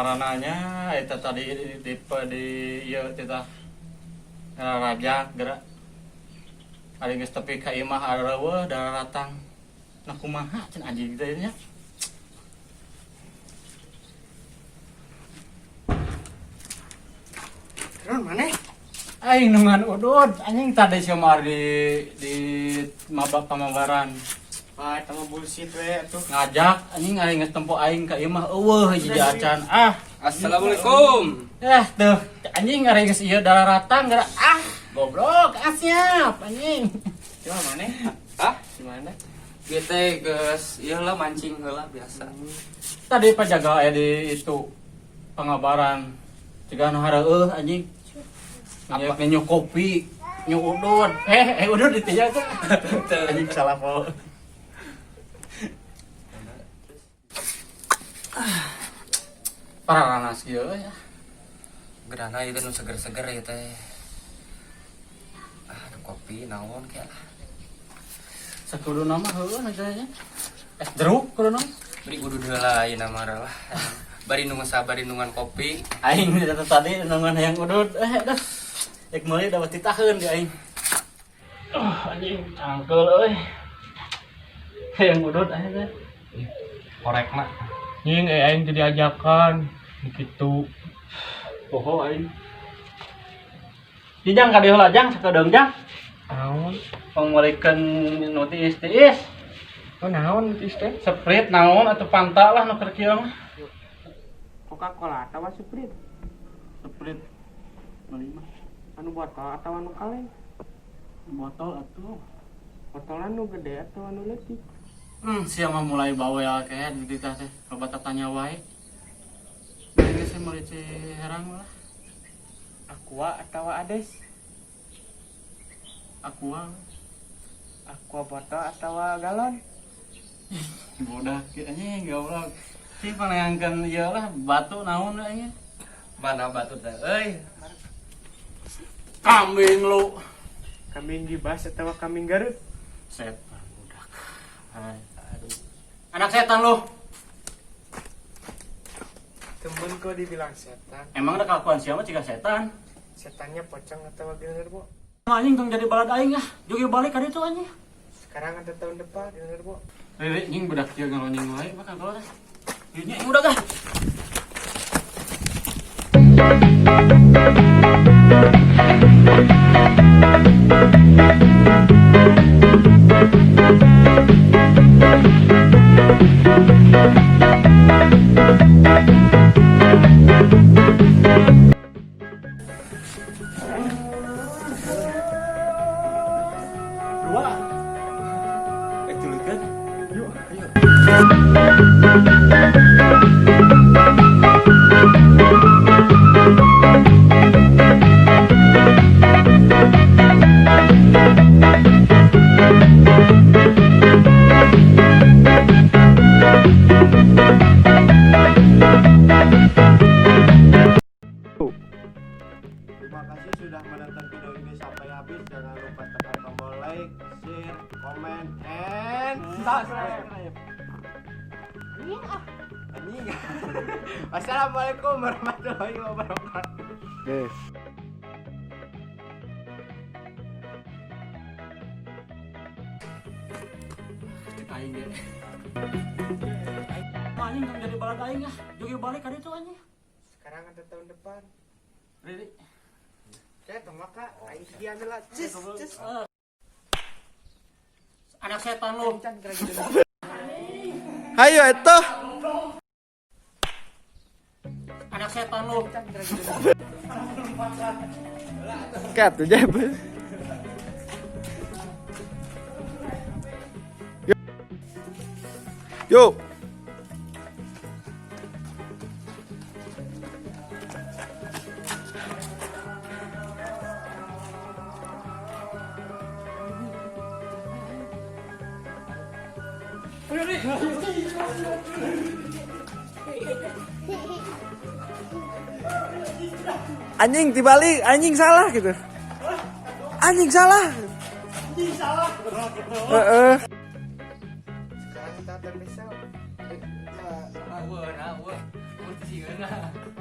Kamarananya eta tadi di ieu teh rajak gerak. Ari geus tepi ka imah areueuh daratang. Nah, kumaha cenah anjing teh nya? Terus mana? Aing nungan udud, anjing tadi sia mah di mabak pamabaran. Ah, eta mah bullshit we atuh. Ngajak anjing, aing geus tempo aing ka imah eueuh hiji acan. Ah, Assalamualaikum. Eh tuh anjing, ari geus ieu daratang geura, ah goblok, ah siap anjing. Cuma mana? Hah? Gimana? Bete geus ieu lah, mancing heula biasa. Tadi pajaga aya di itu pangabaran. Jiga nu hareueuh anjing. Apa nyu kopi, nyu udud. Eh, udud itu ya tuh. Anjing, salah po. Pararanas kieu ya. Gerana ieu teh nu seger-seger ieu teh. Ah, nu kopi naon kayak lah. Sakudu nama heueuh nya. Es jeruk kudu nama. Beri udud heula ayeuna mah lah. Bari nungan sabar nungan kopi. Aing dari tadi nungan hayang udud. Eh, dah. Rek meuli dapat ditaheun di aing. Oh, anjing cangkel euy. Hayang udud aing teh. Korek mah. Nying, eh aing jadi ajakan gitu. Poho aing. Jang ka dieu heula, Jang, sakedeung, Jang. Naon? Pangmeulikeun nu tiis-tiis. Oh, naon tiis teh? Sprite naon atau Fanta lah nu keur kieu mah. Coca-Cola atawa Sprite? Sprite. Meuli mah. Anu botol atau anu kaleng? Botol atuh. Botolan nu gede atau anu leutik? Sia mah mulai bawel kayak di teh teh. Loba tatanya wae. Geus sih meuli herang lah. Aqua atau Ades? Aqua. Aqua botol atau galon? Bodak anjing goblok. Si panayangkeun ieu lah batu naon anjing. Mana batu teh euy? Kambing lu. Kambing gibas atau kambing Garut? Setan budak. Hai. Aduh. Anak setan lu. Temen kok dibilang setan. Emang ada kelakuan siapa jika setan? Setannya pocong atau genderuwo? Anjing tong jadi balad aing ah. Jogi balik ka ditu anjing. Sekarang atau tahun depan genderuwo? Riri anjing budak kieu ngalonyeng wae bakal kalau teh. Dinya udah kah? Dua. Eh, tuluykeun. Yuk, ayo. Terima kasih sudah menonton video ini sampai habis. Jangan lupa tekan tombol like, share, comment, and subscribe. Anjing. Wassalamualaikum warahmatullahi wabarakatuh. Guys. Cek aing ge. Anjing tong jadi balad aing ah. Jogi balik ka ditu anjing. Sekarang atau tahun depan? Riri. Kayak tong maka aing diambil lah. Cis, cis. Anak setan lu. Can kira gitu. Hayo itu. Anak setan lu. Can kira gitu. Kat aja. Yuk. Anjing dibalik, anjing salah gitu. Anjing salah. Anjing salah. Heeh. Sekarang kita dan besok. Eueuh, nah, eueuh. Eueuh teh sieun.